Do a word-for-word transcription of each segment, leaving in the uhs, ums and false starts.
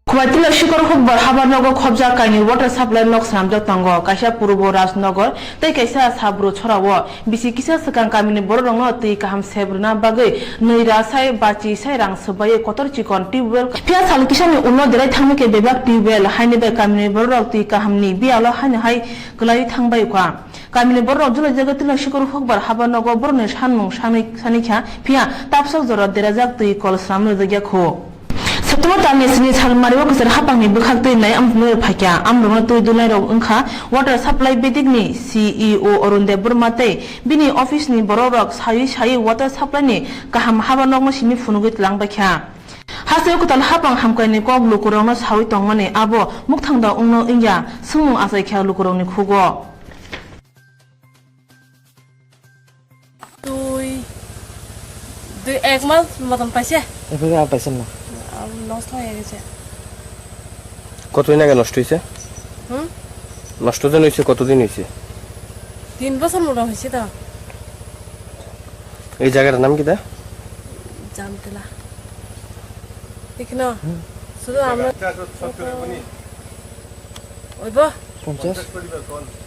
Khwai Tila Sikor Hukbar habar nogo khobjak kainwi water supply nok swnamjak tongo, kaisa Purbo Rajnagar tei kaisa Sabru Chorao. Bisi kisa swkang kamini bororokno twi kaham sep rwna bagwi nwi ra sai bachi sai rang swbaiwi kotor chikon tubewell. Phiya sal kisani ulo derai thangwi khe bebak tubewell haini bai kamini bororok twi kahamni biyalo haino hai kwlaiwi thangbai kha. Kamini bororok julaijagwi Tila Sikor Hukbar habar nogo borokni sanmung sanwi sanikha, phiya tapsok jora derajak twi kol swnam rwjakya kho. September talni sini salmario kwchar hapangni bwkhak twi nai amtwino phaikha. Amrokno twi dulnairok wngkha water supply bedikni C E O Arun Debbarma tei bini office ni borokrok saywi saywi water supply ni kaham haba nokno simi phunugwi twlangbaikha. Hasteo kwtal hapang hamkrai ni kok lukurokno sawi tongmani abo mukthangda wngno wngya swngmung achaikha lukurokni khugo. দুই, দুই, এক মাস মতন পাইছে। এভাবে আর পাইছেন না? আর নষ্ট হয়ে গেছে। কতদিন আগে নষ্ট হয়েছে? হুম? নষ্ট যেন হয়েছে, কতদিন হয়েছে? তিন বছর মতো হয়েছে তো। এই জায়গার নাম কি দা? জামতলা। এখানে হুম। শুধু আমরা ওইব। পঞ্চাশ?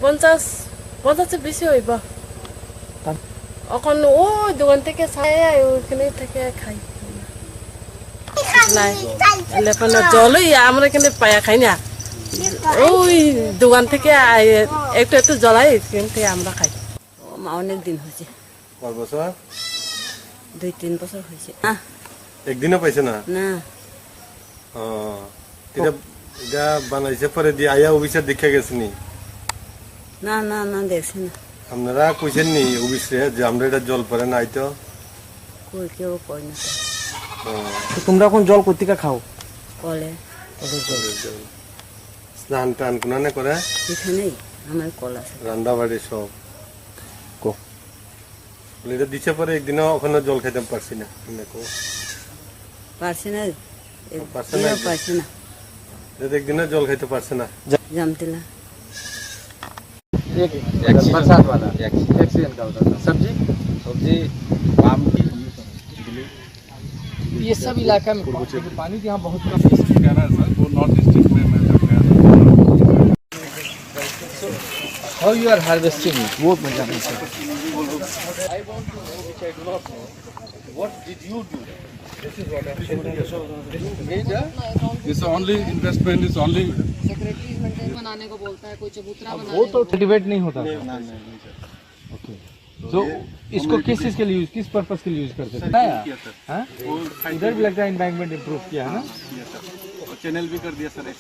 পঞ্চাশ, পঞ্চাশ তো বেশি হইব। তার অখন ওই দোকান থেকে চাই, ওইখানে থেকে খাই। নাই, লেপন জলই আমরা এখানে পায়া খাই না। ওই দোকান থেকে আই-, একটু একটু জলাই, এখান থেকে আমরা খাই। ও মা, অনেক দিন হয়েছে। কয় বছর? দুই তিন বছর হয়েছে। না। একদিনও পাইছে না? না। ও, এটা, এটা বানাইছে পরে দিয়ে আয়া অফিসে দেখে গেছে নি? না, না, না, দেখছি না। আপনারা কইছেন নি অফিসে যে আমরা এটা জল পরে নাই তো? কই, কেউ কয় না তো। ও। তো তোমরা এখন জল কোথেকে খাও? কলে। কলের জল। কলের জল। স্নান টান কোনানে করে? এখানেই আমার কল আছে। রান্নাবাড়ি সব? কো। বলে, এটা দিছে পরে একদিনও ওখানে জল খাইতে পারছি না। এমনি কো। পারছি না, পারছে না একদিন? পারছি না। এটা একদিনও জল খাইতে পারছে না। জামতলা। एक, एक सीजन। बरसात वाला। एक सीजन। एक सीजन का होता था। सब्जी? सब्जी, आम। ये सब इलाका में पानी, पानी तो यहाँ बहुत कम। कहना है सर, वो नॉर्थ डिस्ट्रिक्ट में मैं जब गया था। How you are harvesting? वो मैं जानना चाहता हूँ। This is only investment, is only secretary बनाने को बोलता है, कोई चबूतरा बनाने को बोलता है। कल्टीवेट नहीं होता। ओके। तो इसको किस चीज के लिए यूज, किस पर्पस के लिए यूज करते थे? हाँ? इधर भी लगता है एम्बैंकमेंट इम्प्रूव किया है ना? चैनल भी कर दिया सर।